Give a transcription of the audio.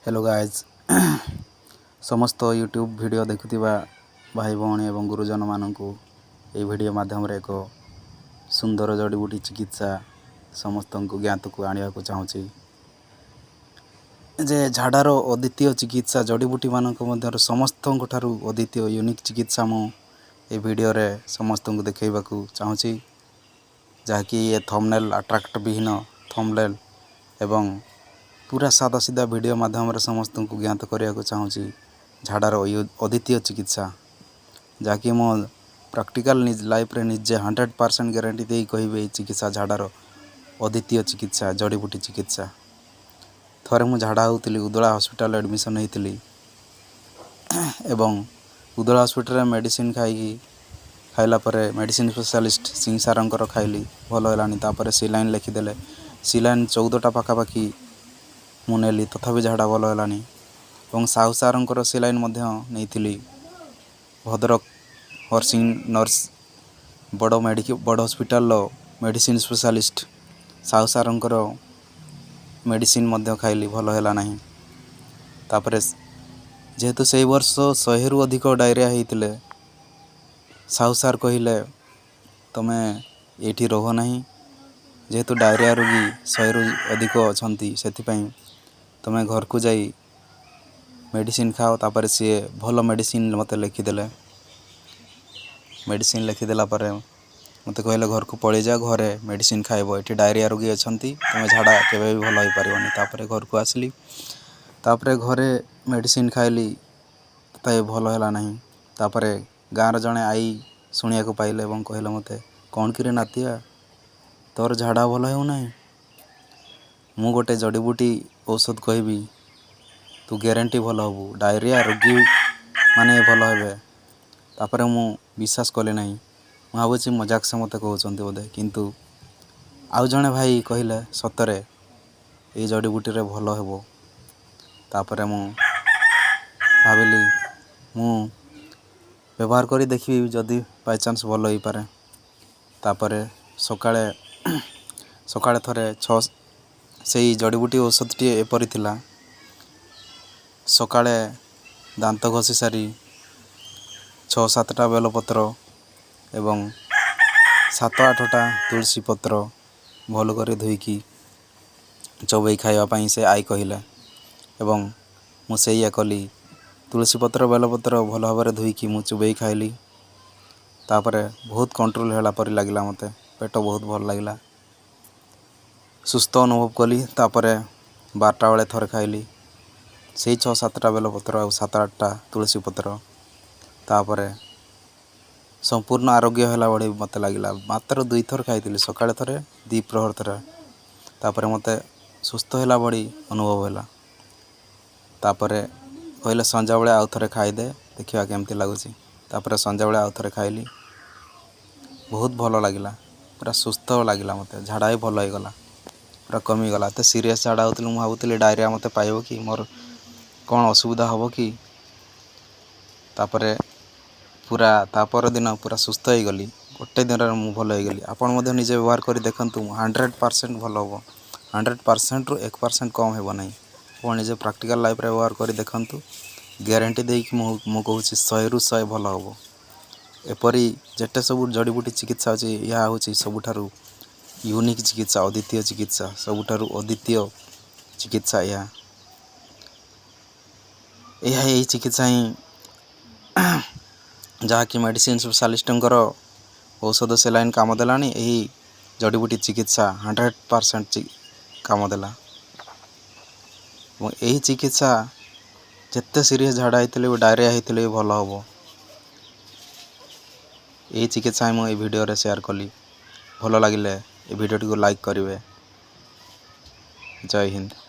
Hello guys, ସମସ୍ତ YouTube video ଦେଖୁଥିବା ଭାଇ ଭଉଣୀ ଏବଂ ଗୁରୁଜନମାନଙ୍କୁ ଏହି ଭିଡ଼ିଓ ମାଧ୍ୟମରେ ଏକ ସୁନ୍ଦର ଜଡ଼ିବୁଟି ଚିକିତ୍ସା ସମସ୍ତଙ୍କୁ ଜ୍ଞାତକୁ ଆଣିବାକୁ ଚାହୁଁଛି ଯେ ଝାଡ଼ାର ଅଦ୍ୱିତୀୟ ଚିକିତ୍ସା, ଜଡ଼ିବୁଟିମାନଙ୍କ ମଧ୍ୟରୁ ସମସ୍ତଙ୍କ ଠାରୁ ଅଦ୍ୱିତୀୟ ୟୁନିକ୍ ଚିକିତ୍ସା ମୁଁ ଏ ଭିଡ଼ିଓରେ ସମସ୍ତଙ୍କୁ ଦେଖାଇବାକୁ ଚାହୁଁଛି, ଯାହାକି ଏ ଥମ୍ବନେଲ୍ ଆଟ୍ରାକ୍ଟ ବିହୀନ ଥମ୍ବନେଲ୍ ଏବଂ ପୁରା ସାଦା ସିଧା ଭିଡ଼ିଓ ମାଧ୍ୟମରେ ସମସ୍ତଙ୍କୁ ଜ୍ଞାତ କରିବାକୁ ଚାହୁଁଛି ଝାଡ଼ାର ଅଦ୍ୱିତୀୟ ଚିକିତ୍ସା, ଯାହାକି ମୋ ପ୍ରାକ୍ଟିକାଲ ଲାଇଫ୍ରେ ନିଜେ 100% ଗ୍ୟାରେଣ୍ଟି ଦେଇ କହିବି, ଏଇ ଚିକିତ୍ସା ଝାଡ଼ାର ଅଦ୍ୱିତୀୟ ଚିକିତ୍ସା, ଜଡ଼ିବୁଟି ଚିକିତ୍ସା। ଥରେ ମୁଁ ଝାଡ଼ା ହେଉଥିଲି, ଉଦଳା ହସ୍ପିଟାଲରେ ଆଡ଼ମିସନ୍ ହେଇଥିଲି ଏବଂ ଉଦଳା ହସ୍ପିଟାଲରେ ମେଡ଼ିସିନ ଖାଇକି, ଖାଇଲା ପରେ ମେଡ଼ିସିନ ସ୍ପେଶାଲିଷ୍ଟ ସିଂ ସାରଙ୍କର ଖାଇଲି, ଭଲ ହେଲାନି। ତାପରେ ସିଲାଇନ୍ ଲେଖିଦେଲେ। ସିଲାଇନ୍ 14ଟା ପାଖାପାଖି ମୁଁ ନେଲି, ତଥାପି ଝାଡ଼ା ଭଲ ହେଲାନି ଏବଂ ସାହୁ ସାରଙ୍କର ସିଲାଇନ୍ ମଧ୍ୟ ନେଇଥିଲି। ଭଦ୍ରକ ହରସିଂ ନର୍ସ ବଡ଼ ହସ୍ପିଟାଲର ମେଡ଼ିସିନ ସ୍ପେଶାଲିଷ୍ଟ ସାହୁ ସାରଙ୍କର ମେଡ଼ିସିନ ମଧ୍ୟ ଖାଇଲି, ଭଲ ହେଲା ନାହିଁ। ତାପରେ ଯେହେତୁ ସେଇ ବର୍ଷ 100ରୁ ଅଧିକ ଡାଇରିଆ ହେଇଥିଲେ, ସାହୁ ସାର୍ କହିଲେ, "ତୁମେ ଏଇଠି ରୁହ ନାହିଁ, ଯେହେତୁ ଡାଇରିଆ ରୋଗୀ 100ରୁ ଅଧିକ ଅଛନ୍ତି, ସେଥିପାଇଁ ତୁମେ ଘରକୁ ଯାଇ ମେଡ଼ିସିନ ଖାଅ।" ତାପରେ ସିଏ ଭଲ ମେଡ଼ିସିନ ମୋତେ ଲେଖିଦେଲେ। ମେଡ଼ିସିନ ଲେଖିଦେଲା ପରେ ମୋତେ କହିଲେ, "ଘରକୁ ପଳେଇଯାଅ, ଘରେ ମେଡ଼ିସିନ ଖାଇବ। ଏଠି ଡାଇରିଆ ରୋଗୀ ଅଛନ୍ତି, ତୁମେ ଝାଡ଼ା କେବେ ବି ଭଲ ହେଇପାରିବନି।" ତାପରେ ଘରକୁ ଆସିଲି। ତାପରେ ଘରେ ମେଡ଼ିସିନ ଖାଇଲି, ତଥାପି ଭଲ ହେଲା ନାହିଁ। ତାପରେ ଗାଁର ଜଣେ ଆଈ ଶୁଣିବାକୁ ପାଇଲେ ଏବଂ କହିଲେ ମୋତେ, "କ'ଣ କିରେ ନାତିଆ, ତୋର ଝାଡ଼ା ଭଲ ହେଉନାହିଁ? ମୁଁ ଗୋଟେ ଜଡ଼ିବୁଟି ଔଷଧ କହିବି, ତୁ ଗ୍ୟାରେଣ୍ଟି ଭଲ ହେବୁ, ଡାଇରିଆ ରୋଗୀ ମାନେ ଭଲ ହେବେ।" ତାପରେ ମୁଁ ବିଶ୍ୱାସ କଲି ନାହିଁ। ମୁଁ ଭାବୁଛି ମଜାକ ସେ ମୋତେ କହୁଛନ୍ତି ବୋଧେ। କିନ୍ତୁ ଆଉ ଜଣେ ଭାଇ କହିଲେ, "ସତରେ ଏଇ ଜଡ଼ିବୁଟିରେ ଭଲ ହେବ।" ତାପରେ ମୁଁ ଭାବିଲି, ମୁଁ ବ୍ୟବହାର କରି ଦେଖିବି, ଯଦି ବାଇଚାନ୍ସ ଭଲ ହେଇପାରେ। ତାପରେ ସକାଳେ ସକାଳେ ଥରେ ଛଅ ସେଇ ଜଡ଼ିବୁଟି ଔଷଧଟି ଏପରି ଥିଲା: ସକାଳେ ଦାନ୍ତ ଘଷି ସାରି ଛଅ ସାତଟା ବେଲପତ୍ର ଏବଂ ସାତ ଆଠଟା ତୁଳସୀ ପତ୍ର ଭଲ କରି ଧୋଇକି ଚୋବେଇ ଖାଇବା ପାଇଁ ସେ ଆଈ କହିଲେ ଏବଂ ମୁଁ ସେଇଆ କଲି। ତୁଳସୀ ପତ୍ର, ବେଲପତ୍ର ଭଲ ଭାବରେ ଧୋଇକି ମୁଁ ଚୋବେଇ ଖାଇଲି। ତାପରେ ବହୁତ କଣ୍ଟ୍ରୋଲ ହେଲା ପରି ଲାଗିଲା ମୋତେ। ପେଟ ବହୁତ ଭଲ ଲାଗିଲା, ସୁସ୍ଥ ଅନୁଭବ କଲି। ତାପରେ 12ଟା ବେଳେ ଥରେ ଖାଇଲି ସେଇ ଛଅ ସାତଟା ବେଲପତ୍ର ଆଉ ସାତ ଆଠଟା ତୁଳସୀ ପତ୍ର। ତାପରେ ସମ୍ପୂର୍ଣ୍ଣ ଆରୋଗ୍ୟ ହେଲା ଭଳି ମୋତେ ଲାଗିଲା। ମାତ୍ର ଦୁଇଥର ଖାଇଥିଲି, ସକାଳେ ଥରେ, ଦ୍ୱିପ୍ରହର ଥରେ। ତାପରେ ମୋତେ ସୁସ୍ଥ ହେଲା ଭଳି ଅନୁଭବ ହେଲା। ତାପରେ କହିଲେ, "ସନ୍ଧ୍ୟାବେଳେ ଆଉ ଥରେ ଖାଇଦେ, ଦେଖିବା କେମିତି ଲାଗୁଛି।" ତାପରେ ସନ୍ଧ୍ୟାବେଳେ ଆଉ ଥରେ ଖାଇଲି, ବହୁତ ଭଲ ଲାଗିଲା, ପୁରା ସୁସ୍ଥ ଲାଗିଲା ମୋତେ। ଝାଡ଼ା ବି ଭଲ ହେଇଗଲା, ପୁରା କମିଗଲା। ଏତେ ସିରିୟସ୍ ଝାଡ଼ା ହେଉଥିଲି, ମୁଁ ଭାବୁଥିଲି ଡାଇରିଆ ମୋତେ ପାଇବ କି, ମୋର କ'ଣ ଅସୁବିଧା ହେବ କି? ତାପରେ ପୁରା ତା ପରଦିନ ପୁରା ସୁସ୍ଥ ହେଇଗଲି। ଗୋଟେ ଦିନରେ ମୁଁ ଭଲ ହେଇଗଲି। ଆପଣ ମଧ୍ୟ ନିଜେ ବ୍ୟବହାର କରି ଦେଖନ୍ତୁ, 100% ଭଲ ହେବ। 100%ରୁ 1% କମ୍ ହେବ ନାହିଁ। ଆପଣ ନିଜେ ପ୍ରାକ୍ଟିକାଲ୍ ଲାଇଫ୍ରେ ବ୍ୟବହାର କରି ଦେଖନ୍ତୁ। ଗ୍ୟାରେଣ୍ଟି ଦେଇକି ମୁଁ କହୁଛି, 100ରୁ 100 ଭଲ ହେବ। ଏପରି ଯେତେ ସବୁ ଜଡ଼ିବୁଟି ଚିକିତ୍ସା ଅଛି, ଏହା ହେଉଛି ସବୁଠାରୁ ୟୁନିକ୍ ଚିକିତ୍ସା, ଅଦ୍ୱିତୀୟ ଚିକିତ୍ସା, ସବୁଠାରୁ ଅଦ୍ୱିତୀୟ ଚିକିତ୍ସା ଏହା। ଏହା ଏହି ଚିକିତ୍ସା ହିଁ ଯାହାକି ମେଡ଼ିସିନ ସ୍ପେଶାଲିଷ୍ଟଙ୍କର ଔଷଧ, ସେଲାଇନ୍ କାମ ଦେଲାନି, ଏହି ଜଡ଼ିବୁଟି ଚିକିତ୍ସା 100% କାମ ଦେଲା। ଏବଂ ଏହି ଚିକିତ୍ସା ଯେତେ ସିରିୟସ୍ ଝାଡ଼ା ହେଇଥିଲେ ବି, ଡାଇରିଆ ହେଇଥିଲେ ବି ଭଲ ହେବ। ଏହି ଚିକିତ୍ସା ମୁଁ ଏଇ ଭିଡ଼ିଓରେ ସେୟାର କଲି। ଭଲ ଲାଗିଲେ ଏ ଭିଡ଼ିଓଟିକୁ ଲାଇକ୍ କରିବେ। ଜୟ ହିନ୍ଦ।